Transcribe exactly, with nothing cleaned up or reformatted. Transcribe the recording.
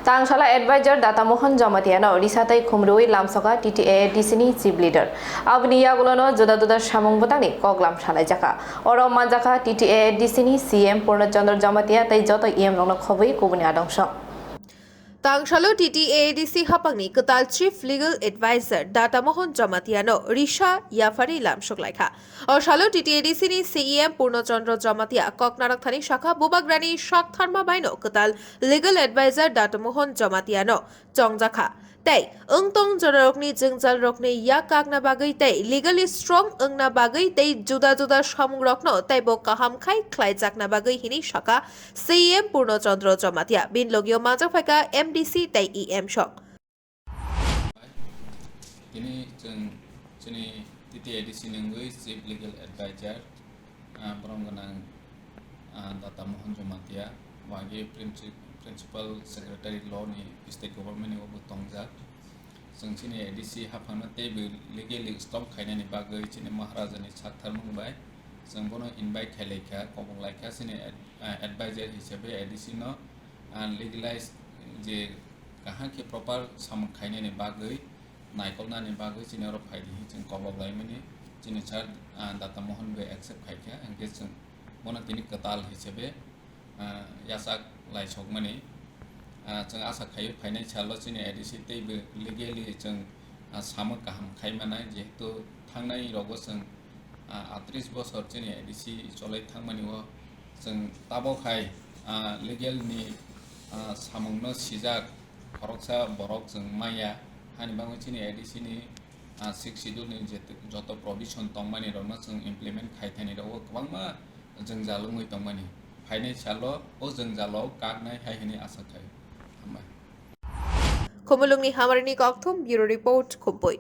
Tangsala advisor Data Mohan Jamatia no risa tei khumrwi lamsoka T T A A D C ni chief leader. Aboni yagulo no juda juda samung bwtangni koklam salaijaka. Oro manjakha T T A A D C ni C M Purno Chandra Jamatia tei joto E M rokno khobwi kubuni adongso. Tangsalo T T A A D C haphangni kwtal Chief Legal Advisor Data Mohan Jamatia no risa yaphari lamsok laikha. O salo T T A A D C ni C E M Purno Chandra Jamatia kok narok thani sakha, bubagrani sak tharma baino kwtal Legal Advisor Data Mohan Jamatia no chongjakha. Tei wngtong jorarokni jwngjalrokni yak kakna bagwi tei legally strong wngna bagwi tei juda juda samungrokno teibo kaham khai khlaijakna bagwi hini sakha C E M Purno Chandra Jamatia. Bini logio manjak phaikha M D C tei E M sok. Tini chwng chini T T A A D C ni wngwi Chief Legal Advisor, ah, borom gwnang, ah, Data Mohan Jamatia, wagi Princi-, Principal Secretary Law ni State Government ni obo tongjak. Chwng chini A D C haphangno teibo legally stop khainani bagwi chini Maharaja ni saktharmung bai chwng bono invite khailaikha, kobok laikha chini ad-, ah, advisor hisabe A D C no, ah, legalize je kaham khe proper samung khainani bagwi, naikolnani bagwi chini oro phai di hinwi chwng kobok laimani, chini sir, ah, Data Mohan bai accept khaikha, hwnkhe chwng bono tini kwtal hisabe, ah, yachak laisokmani. Ah, chwng asa khaio phainai salo chini A D C teibo legally chwng, ah, samung kaham khai manai, jehetu thangnai rogo chwng, ah, atris bosor chini A D C cholai thangmani o chwng tabok hai, ah, legal ni, ah, samungno sijak khoroksa borok chwng maya, hani bagwi chini A D C ni, ah, Sixth Schedule ni je-, joto provision tongmani rokno chwng implement khai thani rogo kwbangma jwngjal wngwi tongmani. Phainai salo o jwngjalo kaknai hai hwnwi asa khai. Hambai. Khumulwngni Hamarini kokthum, Bureau Report, Khumpui.